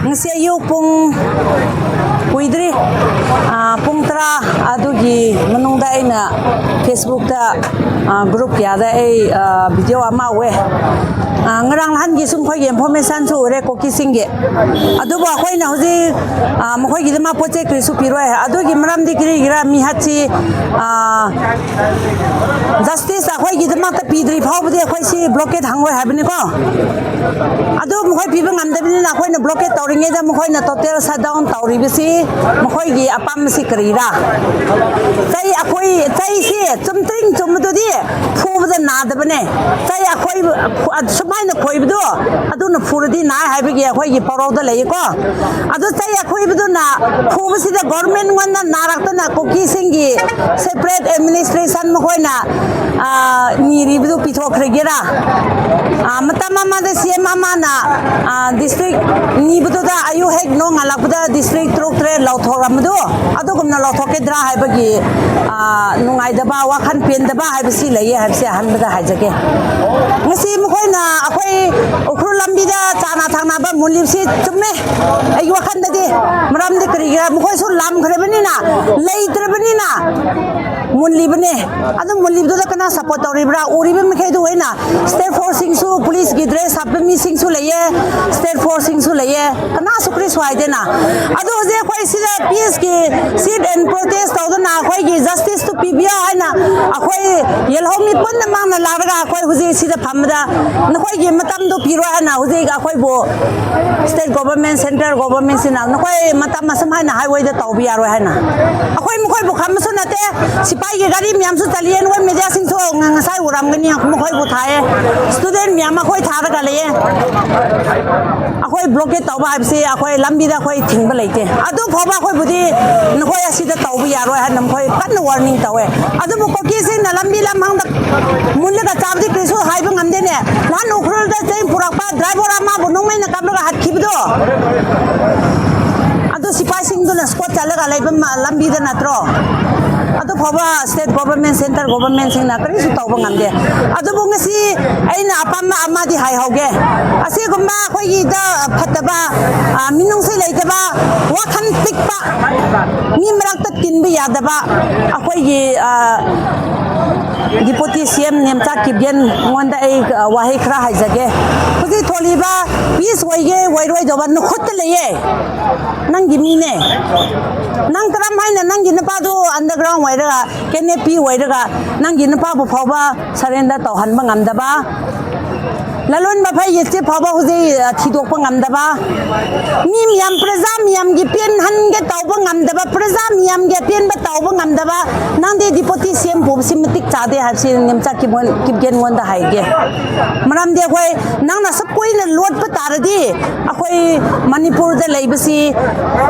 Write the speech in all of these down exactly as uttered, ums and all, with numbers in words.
ꯉꯁꯤ ꯑꯌꯨꯛ ꯄꯨꯡ ꯀꯨꯏꯗ꯭ꯔꯤ, ꯑ, ꯄꯨꯡ ꯇꯔꯥ ꯑꯗꯨꯒꯤ ꯃꯅꯨꯡꯗ ꯑꯩꯅ Facebookꯇ, ꯑ, group ꯀꯌꯥꯗ ꯑꯩ, ꯑ, video ꯑꯃ ꯎꯑꯦ꯫ ꯑ, ꯉꯔꯥꯡ ꯅꯍꯥꯟꯒꯤꯁꯨ ꯃꯈꯣꯏꯒꯤ informationꯁꯨ ꯎꯔꯦ ꯀꯨꯀꯤꯁꯤꯡꯒꯤ꯫ ꯑꯗꯨꯕꯨ ꯑꯩꯈꯣꯏꯅ ꯍꯧꯖꯤꯛ, ꯑ, ꯃꯈꯣꯏꯒꯤꯗꯃꯛ ꯄꯣꯠ ꯆꯩ ꯀꯔꯤꯁꯨ ꯄꯤꯔꯣꯏ꯫ ꯑꯗꯨꯒꯤ ꯃꯔꯝꯗꯤ ꯀꯔꯤꯒꯤꯔꯥ? ꯃꯤ ꯍꯥꯠꯁꯤ, ꯑ, justice ꯑꯩꯈꯣꯏꯒꯤꯗꯃꯛꯇ ꯄꯤꯗ꯭ꯔꯤ ꯐꯥꯎꯕꯗꯤ ꯑꯩꯈꯣꯏ ꯁꯤ blockade ꯍꯥꯡꯉꯣꯏ ꯍꯥꯏꯕꯅꯤꯀꯣ꯫ ꯑꯗꯨ ꯃꯈꯣꯏ ꯄꯤꯕ ꯉꯝꯗꯕꯅꯤꯅ ꯑꯩꯈꯣꯏꯅ blockade ꯇꯧꯔꯤꯉꯩꯗ ꯃꯈꯣꯏꯅ total shutdown ꯇꯧꯔꯤꯕꯁꯤ ꯃꯈꯣꯏꯒꯤ ꯑꯄꯥꯝꯕꯁꯤ ꯀꯔꯤꯔꯥ? ꯆꯩ ꯑꯩꯈꯣꯏ, ꯆꯩꯁꯤ ꯆꯨꯝꯇ꯭ꯔꯤꯡ ꯆꯨꯝꯕꯗꯨꯗꯤ ꯐꯨꯕꯗ ꯅꯥꯗꯕꯅꯦ꯫ ꯆꯩ ꯑꯩꯈꯣꯏ ꯁꯨꯃꯥꯏꯅ ꯈꯣꯏꯕꯗꯣ ꯑꯗꯨꯅ ꯐꯨꯔꯗꯤ ꯅꯥꯏ ꯍꯥꯏꯕꯒꯤ ꯑꯩꯈꯣꯏꯒꯤ ꯄꯥꯎꯔꯧꯗ ꯂꯩꯌꯦꯀꯣ꯫ ꯑꯗꯨ ꯆꯩ ꯑꯈꯣꯏꯕꯗꯨꯅ ꯐꯨꯕꯁꯤꯗ governmentꯉꯣꯟꯗ ꯅꯥꯔꯛꯇꯅ ꯀꯨꯀꯤꯁꯤꯡꯒꯤ separate administration ꯃꯈꯣꯏꯅ, ꯑ, ꯅꯤꯔꯤꯕꯗꯨ ꯄꯤꯊꯣꯛꯈ꯭ꯔꯒꯦꯔꯥ? ꯑ, ꯃꯇꯝ ꯑꯃꯗ CM ꯑꯃꯅ, ꯑ, district ꯅꯤꯕꯗꯨꯗ ꯑꯌꯨꯛ ꯍꯦꯛ ꯅꯣꯡ ꯉꯥꯜꯂꯛꯄꯗ district ꯇꯔꯨꯛ ꯇꯔꯦꯠ ꯂꯧꯊꯣꯛꯔꯝꯕꯗꯨ ꯑꯗꯨꯒꯨꯝꯅ ꯂꯧꯊꯣꯛꯀꯗ꯭ꯔꯥ ꯍꯥꯏꯕꯒꯤ, ꯑ, ꯅꯨꯡꯉꯥꯏꯇꯕ, ꯋꯥꯈꯜ ꯄꯦꯟꯗꯕ ꯍꯥꯏꯕꯁꯤ ꯂꯩꯌꯦ ꯍꯥꯏꯕꯁꯤ ꯑꯍꯥꯟꯕꯗ ꯍꯥꯏꯖꯒꯦ꯫ ꯉꯁꯤ ꯃꯈꯣꯏꯅ ꯑꯩꯈꯣꯏ ꯎꯈ꯭ꯔꯨꯜ ꯂꯝꯕꯤꯗ ꯆꯥꯅ ꯊꯛꯅꯕ ꯃꯨꯜꯂꯤꯕꯁꯤ ꯆꯨꯝꯃꯦ꯫ ꯑꯩꯒꯤ ꯋꯥꯈꯜꯗꯗꯤ ꯃꯔꯝꯗꯤ ꯀꯔꯤꯒꯤꯔꯥ? ꯃꯈꯣꯏꯁꯨ ꯂꯥꯝꯈ꯭ꯔꯕꯅꯤꯅ, ꯂꯩꯇ꯭ꯔꯕꯅꯤꯅ ꯃꯨꯜꯂꯤꯕꯅꯦ꯫ ꯑꯗꯨ ꯃꯨꯜꯂꯤꯕꯗꯨꯗ ꯀꯅꯥ support ꯇꯧꯔꯤꯕ꯭ꯔꯥ? ꯎꯔꯤꯕ ꯃꯈꯩꯗꯨ ꯑꯣꯏꯅ state forceꯁꯤꯡꯁꯨ, policeꯀꯤ dress ꯍꯥꯞꯄ ꯃꯤꯁꯤꯡꯁꯨ ꯂꯩꯌꯦ, state forceꯁꯤꯡꯁꯨ ꯂꯩꯌꯦ꯫ ꯀꯅꯥꯁꯨ ꯀꯔꯤꯁꯨ ꯍꯥꯏꯗꯦꯅ꯫ ꯑꯗꯨ ꯍꯧꯖꯤꯛ ꯑꯩꯈꯣꯏ ꯁꯤꯗ peaceꯀꯤ sit and protest ꯇꯧꯗꯨꯅ ꯑꯩꯈꯣꯏꯒꯤ justiceꯇꯨ ꯄꯤꯕꯤꯌꯣ ꯍꯥꯏꯅ ꯑꯩꯈꯣꯏ ꯌꯦꯜꯍꯧꯃꯤ ꯄꯨꯝꯅꯃꯛꯅ ꯂꯥꯛꯂꯒ ꯑꯩꯈꯣꯏ ꯍꯧꯖꯤꯛ ꯁꯤꯗ ꯐꯝꯕꯗ ꯅꯈꯣꯏꯒꯤ ꯃꯇꯝꯗꯨ ꯄꯤꯔꯣ ꯍꯥꯏꯅ ꯍꯧꯖꯤꯛ ꯑꯩꯈꯣꯏꯕꯨ state government, central governmentꯁꯤꯅ ꯅꯈꯣꯏ ꯃꯇꯝ ꯑꯁꯨꯝ ꯍꯥꯏꯅ highwayꯗ ꯇꯧꯕ ꯌꯥꯔꯣꯏ ꯍꯥꯏꯅ ꯑꯩꯈꯣꯏ ꯃꯈꯣꯏꯕꯨ ꯈꯝꯕꯁꯨ ꯅꯠꯇꯦ꯫ ꯁꯤꯐꯥꯏꯒꯤ ꯒꯥꯔꯤ ꯃꯌꯥꯝꯁꯨ ꯆꯠꯂꯤꯌꯦ꯫ ꯅꯈꯣꯏ mediaꯁꯤꯡꯁꯨ ꯉ-, ꯉꯁꯥꯏ ꯎꯔꯝꯒꯅꯤ, ꯃꯈꯣꯏꯕꯨ ꯊꯥꯏꯌꯦ꯫ Student ꯃꯌꯥꯝ ꯑꯩꯈꯣꯏ ꯊꯥꯔꯒ ꯂꯩꯌꯦ꯫ ꯑꯩꯈꯣꯏ blockade ꯇꯧꯕ ꯍꯥꯏꯕꯁꯤ ꯑꯩꯈꯣꯏ ꯂꯝꯕꯤꯗ ꯑꯩꯈꯣꯏ ꯊꯤꯡꯕ ꯂꯩꯇꯦ꯫ ꯑꯗꯨ ꯐꯥꯎꯕ ꯑꯩꯈꯣꯏꯕꯨꯗꯤ ꯅꯈꯣꯏ ꯑꯁꯤꯗ ꯇꯧꯕ ꯌꯥꯔꯣꯏ ꯍꯥꯏꯅ ꯃꯈꯣꯏ ꯀꯟꯅ warning ꯇꯧꯋꯦ꯫ ꯑꯗꯨꯕꯨ ꯀꯨꯀꯤꯁꯤꯡꯅ ꯂꯝꯕꯤ ꯂꯝꯍꯥꯡꯗ ꯃꯨꯜꯂꯒ ꯆꯥꯕꯗꯤ ꯀꯔꯤꯁꯨ ꯍꯥꯏꯕ ꯉꯝꯗꯦꯅꯦ꯫ ꯅꯍꯥꯟ ꯎꯈ꯭ꯔꯨꯜꯗ ꯆꯦꯡ ꯄꯨꯔꯛꯄ driver ꯑꯃꯕꯨ ꯅꯣꯡꯃꯩꯅ ꯀꯥꯞꯂꯒ ꯍꯥꯠꯈꯤꯕꯗꯣ꯫ ꯑꯗꯨ ꯁꯤꯐꯥꯏꯁꯤꯡꯗꯨꯅ escort ꯆꯠꯂꯒ ꯂꯩꯕ ꯃ-, ꯂꯝꯕꯤꯗ ꯅꯠꯇ꯭ꯔꯣ? ꯑꯗꯨ ꯐꯥꯎꯕ state government, centre governmentꯁꯤꯡꯅ ꯀꯔꯤꯁꯨ ꯇꯧꯕ ꯉꯝꯗꯦ꯫ ꯑꯗꯨꯕꯨ ꯉꯁꯤ ꯑꯩꯅ ꯑꯄꯥꯝꯕ ꯑꯃꯗꯤ ꯍꯥꯏꯍꯧꯒꯦ꯫ ꯑꯁꯤꯒꯨꯝꯕ ꯑꯩꯈꯣꯏꯒꯤꯗ ꯐꯠꯇꯕ, ꯑ, ꯃꯤꯅꯨꯡꯁꯤ ꯂꯩꯇꯕ, ꯋꯥꯈꯜ ꯄꯤꯛꯄ, ꯃꯤ ꯃꯔꯛꯇ ꯇꯤꯟꯕ ꯌꯥꯗꯕ ꯑꯩꯈꯣꯏꯒꯤ, ꯑ, Deputy C M Nemcha Kipgen ꯉꯣꯟꯗ ꯑꯩ, ꯑ, ꯋꯥꯍꯩ ꯈꯔ ꯍꯥꯏꯖꯒꯦ꯫ ꯍꯧꯖꯤꯛ ꯊꯣꯛꯂꯤꯕ peace ꯑꯣꯏꯒꯦ ꯑꯣꯏꯔꯣꯏꯗꯧꯕ ꯅꯈꯨꯠꯇ ꯂꯩꯌꯦ꯫ ꯅꯪꯒꯤ ꯃꯤꯅꯦ꯫ ꯅꯪ ꯀꯔꯝ ꯍꯥꯏꯅ ꯅꯪꯒꯤ ꯅꯨꯄꯥꯗꯨ underground ꯑꯣꯏꯔꯒ, ꯀꯦꯅꯦꯄꯤ ꯑꯣꯏꯔꯒ, ꯅꯪꯒꯤ ꯅꯨꯄꯥꯕꯨ ꯐꯥꯎꯕ surrender ꯇꯧꯍꯟꯕ ꯉꯝꯗꯕ, ꯂꯂꯣꯟꯕ ꯐꯩ ꯌꯦꯠꯁꯦ ꯐꯥꯎꯕ ꯍꯧꯖꯤꯛ, ꯑ, ꯊꯤꯗꯣꯛꯄ ꯉꯝꯗꯕ, ꯃꯤ ꯃꯌꯥꯝ, ꯄ꯭ꯔꯖꯥ ꯃꯌꯥꯝꯒꯤ ꯄꯦꯟꯍꯟꯒꯦ ꯇꯧꯕ ꯉꯝꯗꯕ, ꯄ꯭ꯔꯖꯥ ꯃꯌꯥꯝꯒꯤ ꯑꯄꯦꯟꯕ ꯇꯧꯕ ꯉꯝꯗꯕ, ꯅꯪꯗꯤ Deputy C M ꯄꯨꯕꯁꯤ ꯃꯇꯤꯛ ꯆꯥꯗꯦ ꯍꯥꯏꯕꯁꯤ ꯅꯦꯝꯆꯥ ꯀꯤꯞꯒꯦꯟ, ꯀꯤꯞꯒꯦꯟꯉꯣꯟꯗ ꯍꯥꯏꯒꯦ꯫ ꯃꯔꯝꯗꯤ ꯑꯩꯈꯣꯏ, ꯅꯪꯅ ꯑꯁꯨꯛ ꯀꯨꯏꯅ ꯂꯣꯠꯄ ꯇꯥꯔꯗꯤ, ꯑꯩꯈꯣꯏ ꯃꯅꯤꯄꯨꯔꯗ ꯂꯩꯕꯁꯤ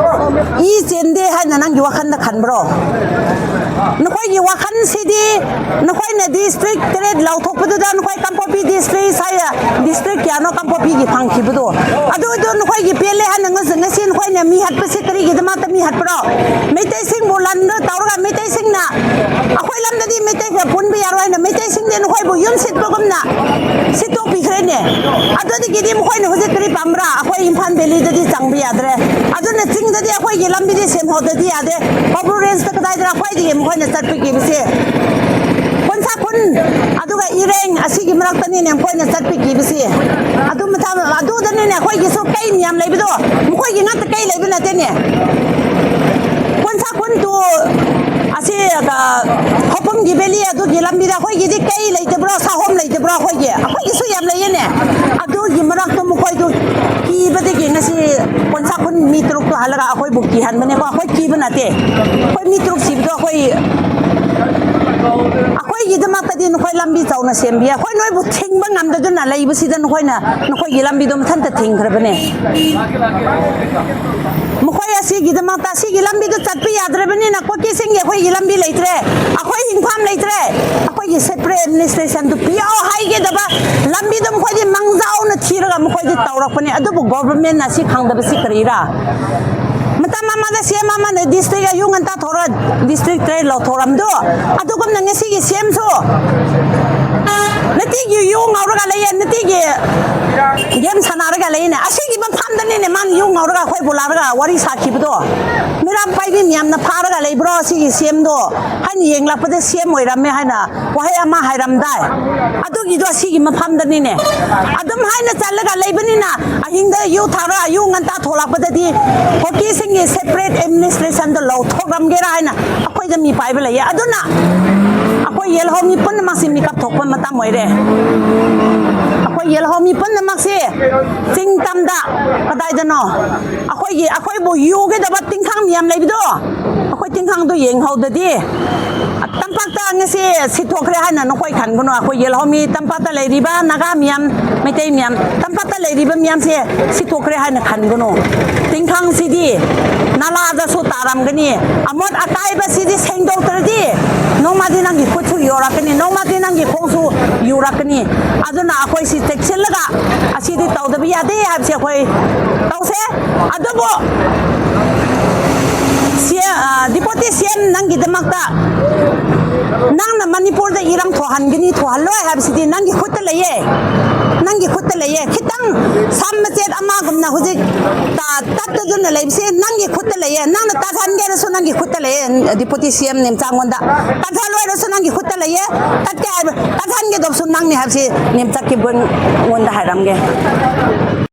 ꯏ ꯆꯦꯟꯗꯦ ꯍꯥꯏꯅ ꯅꯪꯒꯤ ꯋꯥꯈꯜꯗ ꯈꯟꯕ꯭ꯔꯣ? ꯅꯈꯣꯏꯒꯤ ꯋꯥꯈꯜꯁꯤꯗꯤ, ꯅꯈꯣꯏꯅ district ꯇꯔꯦꯠ ꯂꯥꯎꯊꯣꯛꯄꯗꯨꯗ, ꯅꯈꯣꯏ ꯀꯥꯡꯄꯣꯛꯄꯤ district ꯍꯥꯏꯔ, district ꯀꯌꯥꯅꯣ ꯀꯥꯡꯄꯣꯛꯄꯤꯒꯤ ꯐꯪꯈꯤꯕꯗꯣ? ꯑꯗꯨꯗꯣ ꯅꯈꯣꯏꯒꯤ ꯄꯦꯜꯂꯦ ꯍꯥꯏꯅ ꯉꯁꯤ, ꯉꯁꯤ ꯅꯈꯣꯏꯅ ꯃꯤ ꯍꯥꯠꯄꯁꯤ ꯀꯔꯤꯒꯤꯗꯃꯛꯇ ꯃꯤ ꯍꯥꯠꯄ꯭ꯔꯣ? ꯃꯩꯇꯩꯁꯤꯡꯕꯨ ꯂꯟꯗ ꯇꯧꯔꯒ ꯃꯩꯇꯩꯁꯤꯡꯅ ꯑꯩꯈꯣꯏ ꯂꯝꯗꯗꯤ ꯃꯩꯇꯩꯒ ꯄꯨꯟꯕ ꯌꯥꯔꯣꯏ ꯍꯥꯏꯅ ꯃꯩꯇꯩꯁꯤꯡꯗꯤ ꯅꯈꯣꯏꯕꯨ ꯌꯨꯝ ꯁꯤꯠꯄꯒꯨꯝꯅ ꯁꯤꯠꯇꯣꯛꯄꯤꯈ꯭ꯔꯦꯅꯦ꯫ ꯑꯗꯨꯗꯒꯤꯗꯤ ꯃꯈꯣꯏꯅ ꯍꯧꯖꯤꯛ ꯀꯔꯤ ꯄꯥꯝꯕ꯭ꯔꯥ? ꯑꯩꯈꯣꯏ ꯏꯝꯐꯥꯜ valleyꯗꯗꯤ ꯆꯪꯕ ꯌꯥꯗ꯭ꯔꯦ꯫ ꯑꯗꯨꯅ ꯆꯤꯡꯗꯗꯤ ꯑꯩꯈꯣꯏꯒꯤ ꯂꯝꯕꯤꯗꯤ ꯁꯦꯝꯍꯧꯗꯗꯤ ꯌꯥꯗꯦ꯫ ꯀꯧꯕ꯭ꯔꯨ rangeꯇ ꯀꯗꯥꯏꯗꯔ ꯈ꯭ꯋꯥꯏꯗꯒꯤ ꯃꯈꯣꯏꯅ ꯆꯠꯄꯤꯈꯤꯕꯁꯦ? ꯈꯣꯟꯁꯥꯈꯨꯟ, ꯑꯗꯨꯒ ꯏꯔꯦꯡ, ꯑꯁꯤꯒꯤ ꯃꯔꯛꯇꯅꯤꯅꯦ ꯃꯈꯣꯏꯅ ꯆꯠꯄꯤꯈꯤꯕꯁꯦ꯫ ꯑꯗꯨ ꯃꯇꯝ ꯑꯗꯨꯗꯅꯤꯅꯦ ꯑꯩꯈꯣꯏꯒꯤꯁꯨ ꯀꯩ ꯃꯌꯥꯝ ꯂꯩꯕꯗꯣ, ꯃꯈꯣꯏꯒꯤ ꯉꯥꯛꯇ ꯀꯩ ꯂꯩꯕ ꯅꯠꯇꯦꯅꯦ꯫ ꯈꯣꯟꯁꯥꯈꯨꯟ to ꯑꯁꯤ, ꯑ, ꯍꯧꯄꯝꯒꯤ valley ꯑꯗꯨꯒꯤ ꯂꯝꯕꯤꯗ ꯑꯩꯈꯣꯏꯒꯤꯗꯤ ꯀꯩ ꯂꯩꯇꯕ꯭ꯔꯣ, ꯁꯥꯍꯣꯝ ꯂꯩꯇꯕ꯭ꯔꯣ? ꯑꯩꯈꯣꯏꯒꯤ, ꯑꯩꯈꯣꯏꯒꯤꯁꯨ ꯌꯥꯝ ꯂꯩꯌꯦꯅꯦ꯫ ꯑꯗꯨꯒꯤ ꯃꯔꯛꯇ ꯃꯈꯣꯏꯗꯨ ꯀꯤꯕꯗꯒꯤ ꯉꯁꯤ ꯈꯣꯟꯁꯥꯈꯨꯟ ꯃꯤ ꯇꯔꯨꯛꯇꯣ ꯍꯜꯂꯒ ꯑꯩꯈꯣꯏꯕꯨ ꯀꯤꯍꯟꯕꯅꯦꯀꯣ꯫ ꯑꯩꯈꯣꯏ ꯀꯤꯕ ꯅꯠꯇꯦ꯫ ꯑꯩꯈꯣꯏ ꯃꯤ ꯇꯔꯨꯛ ꯁꯤꯕꯗꯣ ꯑꯩꯈꯣꯏ, ꯑꯩꯈꯣꯏꯒꯤꯗꯃꯛꯇꯗꯤ ꯅꯈꯣꯏ ꯂꯝꯕꯤ ꯆꯥꯎꯅ ꯁꯦꯝꯕꯤ꯫ ꯑꯩꯈꯣꯏ ꯅꯣꯏꯕꯨ ꯊꯤꯡꯕ ꯉꯝꯗꯗꯨꯅ ꯂꯩꯕꯁꯤꯗ ꯅꯈꯣꯏꯅ ꯅꯈꯣꯏꯒꯤ ꯂꯝꯕꯤꯗꯣ ꯃꯊꯟꯇ ꯊꯤꯡꯈ꯭ꯔꯕꯅꯦ꯫ ꯃꯈꯣꯏ ꯑꯁꯤꯒꯤꯗꯃꯛꯇ ꯑꯁꯤꯒꯤ ꯂꯝꯕꯤꯗꯣ ꯆꯠꯄ ꯌꯥꯗ꯭ꯔꯕꯅꯤꯅ ꯀꯨꯀꯤꯁꯤꯡꯒꯤ ꯑꯩꯈꯣꯏꯒꯤ ꯂꯝꯕꯤ ꯂꯩꯇ꯭ꯔꯦ, ꯑꯩꯈꯣꯏ ꯍꯤꯡꯐꯝ ꯂꯩꯇ꯭ꯔꯦ, ꯑꯩꯈꯣꯏꯒꯤ separate administrationꯗꯨ ꯄꯤꯌꯣ ꯍꯥꯏꯒꯗꯕ ꯂꯝꯕꯤꯗꯣ ꯃꯈꯣꯏꯗꯤ ꯃꯥꯡꯖꯥꯎꯅ ꯊꯤꯔꯒ ꯃꯈꯣꯏꯗꯤ ꯇꯧꯔꯛꯄꯅꯦ꯫ ꯑꯗꯨꯕꯨ governmentꯅ ꯑꯁꯤ ꯈꯪꯗꯕꯁꯤ ꯀꯔꯤꯔꯥ? ꯃꯇꯝ ꯑꯃꯗ ꯁꯤ ꯑꯦꯝ ꯑꯃꯅ ꯗꯤꯁꯇ꯭ꯔꯤꯛ ꯑꯌꯨꯛ ꯉꯟꯇꯥ ꯊꯣꯔ ꯗꯤꯁꯇ꯭ꯔꯤꯛ ꯇꯔꯦꯠ ꯂꯧꯊꯣꯔꯝꯗꯣ, ꯑꯗꯨꯒꯨꯝꯅ ꯉꯁꯤꯒꯤ ꯁꯤ ꯑꯦꯝꯁꯨ ꯅꯨꯡꯇꯤꯒꯤ ꯌꯨ ꯉꯧꯔꯒ ꯂꯩꯌꯦ, ꯅꯨꯡꯇꯤꯒꯤ ꯒꯦꯝ ꯁꯥꯟꯅꯔꯒ ꯂꯩꯅꯦ꯫ ꯑꯁꯤꯒꯤ ꯃꯐꯝꯗꯅꯤꯅꯦ ꯃꯥꯅ ꯌꯨ ꯉꯧꯔꯒ ꯑꯩꯈꯣꯏꯕꯨ ꯂꯥꯛꯔꯒ ꯋꯥꯔꯤ ꯁꯥꯈꯤꯕꯗꯣ꯫ ꯃꯤꯔꯥꯝ ꯄꯥꯏꯕꯤ ꯃꯌꯥꯝꯅ ꯐꯥꯔꯒ ꯂꯩꯕ꯭ꯔꯣ ꯁꯤꯒꯤ ꯁꯤ ꯑꯦꯝꯗꯣ ꯍꯥꯏꯅ ꯌꯦꯡꯂꯛꯄꯗ ꯁꯤ ꯑꯦꯝ ꯑꯣꯏꯔꯝꯃꯦ ꯍꯥꯏꯅ ꯋꯥꯍꯩ ꯑꯃ ꯍꯥꯏꯔꯝꯗꯥꯏ꯫ ꯑꯗꯨꯒꯤꯗꯣ ꯑꯁꯤꯒꯤ ꯃꯐꯝꯗꯅꯤꯅꯦ꯫ ꯑꯗꯨꯝ ꯍꯥꯏꯅ ꯆꯠꯂꯒ ꯂꯩꯕꯅꯤꯅ ꯑꯍꯤꯡꯗ ꯌꯨ ꯊꯥꯔ ꯑꯌꯨꯛ ꯉꯟꯇꯥ ꯊꯣꯛꯂꯛꯄꯗꯗꯤ ꯀꯨꯀꯤꯁꯤꯡꯒꯤ ꯁꯦꯄꯔꯦꯠ ꯑꯦꯗꯃꯤꯅꯤꯁꯇ꯭ꯔꯦꯁꯟꯗꯣ ꯂꯧꯊꯣꯛꯂꯝꯒꯦꯔꯥ ꯍꯥꯏꯅ ꯑꯩꯈꯣꯏꯗ ꯃꯤ ꯄꯥꯏꯕ ꯂꯩꯌꯦ꯫ ꯑꯗꯨꯅ ꯑꯩꯈꯣꯏ ꯌꯦꯜꯍꯧ ꯃꯤ ꯄꯨꯝꯅꯃꯛꯁꯤ ꯃꯤꯀꯞ ꯊꯣꯛꯄ ꯃꯇꯝ ꯑꯣꯏꯔꯦ꯫ ꯑꯩꯈꯣꯏ ꯌꯦꯜꯍꯧ ꯃꯤ ꯄꯨꯝꯅꯃꯛꯁꯤ ꯆꯤꯡ ꯇꯝꯗ ꯀꯗꯥꯏꯗꯅꯣ ꯑꯩꯈꯣꯏꯒꯤ, ꯑꯩꯈꯣꯏꯕꯨ ꯌꯨꯒꯗꯕ ꯇꯤꯡꯈꯥꯡ ꯃꯌꯥꯝ ꯂꯩꯕꯗꯣ, ꯑꯩꯈꯣꯏ ꯇꯤꯡꯈꯥꯡꯗꯣ ꯌꯦꯡꯍꯧꯗꯗꯤ ꯇꯝꯄꯥꯛꯇ ꯉꯁꯤ ꯁꯤꯠꯇꯣꯛꯈ꯭ꯔꯦ ꯍꯥꯏꯅ ꯅꯈꯣꯏ ꯈꯟꯒꯅꯨ꯫ ꯑꯩꯈꯣꯏ ꯌꯦꯜꯍꯧꯃꯤ ꯇꯝꯄꯥꯛꯇ ꯂꯩꯔꯤꯕ ꯅꯥꯒꯥ ꯃꯤꯌꯥꯝ, ꯃꯩꯇꯩ ꯃꯤꯌꯥꯝ, ꯇꯝꯄꯥꯛꯇ ꯂꯩꯔꯤꯕ ꯃꯤꯌꯥꯝꯁꯦ ꯁꯤꯠꯇꯣꯛꯈ꯭ꯔꯦ ꯍꯥꯏꯅ ꯈꯟꯒꯅꯨ꯫ ꯇꯤꯡꯈꯥꯡꯁꯤꯗꯤ ꯅꯂꯥꯗꯁꯨ ꯇꯥꯔꯝꯒꯅꯤ꯫ ꯑꯃꯣꯠ ꯑꯀꯥꯏꯕꯁꯤꯗꯤ ꯁꯦꯡꯗꯣꯛꯇ꯭ꯔꯗꯤ ꯅꯣꯡꯃꯗꯤ ꯅꯪꯒꯤ ꯈꯨꯠꯁꯨ ꯌꯧꯔꯛꯀꯅꯤ, ꯅꯣꯡꯃꯗꯤ ꯅꯪꯒꯤ ꯈꯣꯡꯁꯨ ꯌꯧꯔꯛꯀꯅꯤ꯫ ꯑꯗꯨꯅ ꯑꯩꯈꯣꯏꯁꯤ ꯆꯦꯛꯁꯤꯜꯂꯒ ꯑꯁꯤꯗꯤ ꯇꯧꯗꯕ ꯌꯥꯗꯦ ꯍꯥꯏꯕꯁꯦ ꯑꯩꯈꯣꯏ ꯇꯧꯁꯦ꯫ ꯑꯗꯨꯕꯨ ꯁꯤ ꯑꯦꯝ, ꯑ, ꯗꯤꯄꯨꯇꯤ ꯁꯤ ꯑꯦꯝ ꯅꯪꯒꯤꯗꯃꯛꯇ ꯅꯪꯅ ꯃꯅꯤꯄꯨꯔꯗ ꯏꯔꯝ ꯊꯣꯛꯍꯟꯒꯅꯤ, ꯊꯣꯛꯍꯜꯂꯣꯏ ꯍꯥꯏꯕꯁꯤꯗꯤ ꯅꯪꯒꯤ ꯈꯨꯠꯇ ꯂꯩꯌꯦ꯫ ꯅꯪꯒꯤ ꯈꯨꯠꯇ ꯂꯩꯌꯦ꯫ ꯈꯤꯇꯪ ꯁꯝ ꯃꯆꯦꯠ ꯑꯃꯒꯨꯝꯅ ꯍꯧꯖꯤꯛ ꯇ-, ꯇꯠꯇꯗꯨꯅ ꯂꯩꯕꯁꯦ ꯅꯪꯒꯤ ꯈꯨꯠꯇ ꯂꯩꯌꯦ꯫ ꯅꯪꯅ ꯇꯠꯍꯟꯒꯦ ꯍꯥꯏꯔꯁꯨ ꯅꯪꯒꯤ ꯈꯨꯠꯇ ꯂꯩꯌꯦ꯫ ꯗꯤꯄꯨꯇꯤ ꯁꯤ ꯑꯦꯝ ꯅꯦꯝꯆꯥꯉꯣꯟꯗ ꯇꯠꯍꯜꯂꯣꯏ ꯍꯥꯏꯔꯁꯨ ꯅꯪꯒꯤ ꯈꯨꯠꯇ ꯂꯩꯌꯦ꯫ ꯇꯠꯀꯦ ꯍꯥꯏꯕ, ꯇꯠꯍꯟꯒꯗꯧꯕꯁꯨ ꯅꯪꯅꯤ ꯍꯥꯏꯕꯁꯤ ꯅꯦꯝꯆꯥꯛꯀꯤꯕꯨꯉꯣꯟꯗ ꯍꯥꯏꯔꯝꯒꯦ꯫